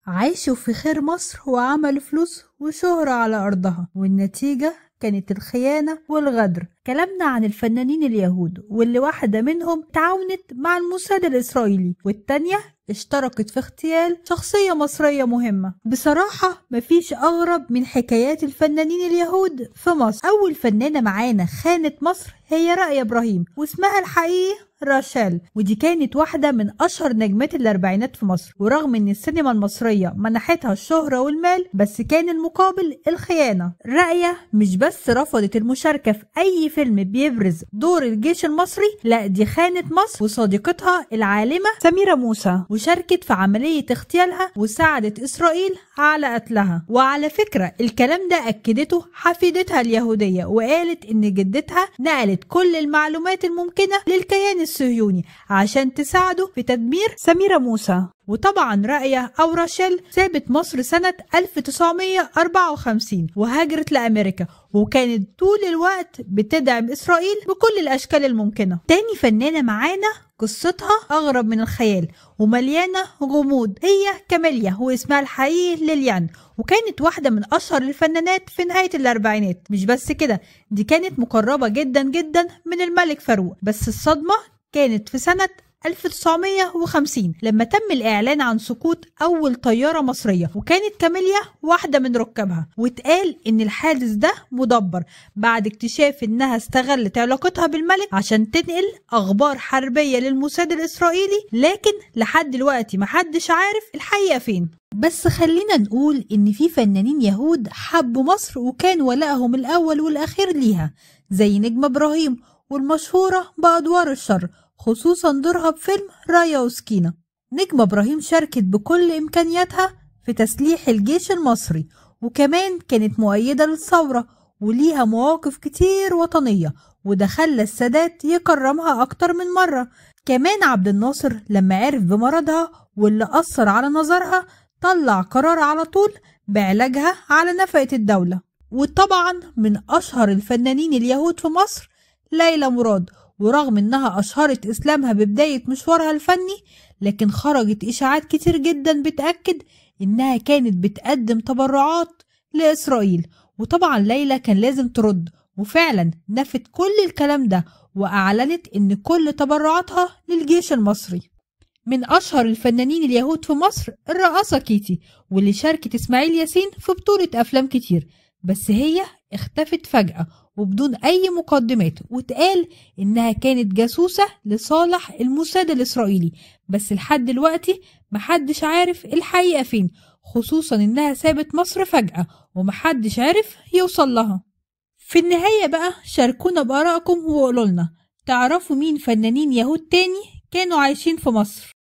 عاشوا في خير مصر وعملوا فلوس وشهرة على أرضها، والنتيجة كانت الخيانة والغدر. كلامنا عن الفنانين اليهود، واللي واحدة منهم تعاونت مع الموساد الإسرائيلي، والتانية اشتركت في اغتيال شخصية مصرية مهمة. بصراحة مفيش أغرب من حكايات الفنانين اليهود في مصر. أول فنانة معانا خانت مصر هي راقية إبراهيم، واسمها الحقيقي راشيل، ودي كانت واحدة من أشهر نجمات الأربعينات في مصر. ورغم إن السينما المصرية منحتها الشهرة والمال، بس كان المقابل الخيانة. راقية مش بس رفضت المشاركة في أي فيلم بيبرز دور الجيش المصري، لا دي خانت مصر وصديقتها العالمة سميرة موسى، وشاركت في عملية اغتيالها وساعدت إسرائيل على قتلها. وعلى فكرة الكلام ده أكدته حفيدتها اليهودية، وقالت إن جدتها نقلت كل المعلومات الممكنة للكيان الصهيوني عشان تساعده في تدمير سميرة موسى. وطبعا راقية أو راشيل سابت مصر سنة 1954 وهاجرت لأمريكا، وكانت طول الوقت بتدعم إسرائيل بكل الأشكال الممكنة. تاني فنانة معانا قصتها أغرب من الخيال ومليانة غموض، هي كاميليا، واسمها الحقيقي ليليان، وكانت واحدة من أشهر الفنانات في نهاية الأربعينات. مش بس كده، دي كانت مقربة جدا جدا من الملك فاروق. بس الصدمة كانت في سنة 1950 لما تم الإعلان عن سقوط أول طيارة مصرية، وكانت كاميليا واحدة من ركابها. واتقال إن الحادث ده مدبر بعد اكتشاف إنها استغلت علاقتها بالملك عشان تنقل أخبار حربية للموساد الإسرائيلي، لكن لحد دلوقتي محدش عارف الحقيقة فين. بس خلينا نقول إن في فنانين يهود حبوا مصر وكان ولائهم الأول والأخير ليها، زي نجمة إبراهيم والمشهورة بأدوار الشر، خصوصا دورها بفيلم رايا وسكينة. نجمة إبراهيم شاركت بكل إمكانياتها في تسليح الجيش المصري، وكمان كانت مؤيدة للثورة وليها مواقف كتير وطنية، وده خلى السادات يكرمها أكتر من مرة. كمان عبد الناصر لما عرف بمرضها واللي أثر على نظرها طلع قرار على طول بعلاجها على نفقة الدولة. وطبعا من أشهر الفنانين اليهود في مصر ليلى مراد، ورغم انها اشهرت اسلامها ببداية مشوارها الفني، لكن خرجت اشاعات كتير جدا بتأكد انها كانت بتقدم تبرعات لاسرائيل. وطبعا ليلى كان لازم ترد، وفعلا نفت كل الكلام ده واعلنت ان كل تبرعاتها للجيش المصري. من اشهر الفنانين اليهود في مصر الرقاصة كيتي، واللي شاركت اسماعيل ياسين في بطولة افلام كتير، بس هي اختفت فجأة وبدون أي مقدمات، واتقال إنها كانت جاسوسة لصالح الموساد الإسرائيلي، بس لحد دلوقتي محدش عارف الحقيقة فين، خصوصا إنها سابت مصر فجأة ومحدش عارف يوصل لها. في النهاية بقى شاركونا بآرائكم وقولولنا تعرفوا مين فنانين يهود تاني كانوا عايشين في مصر.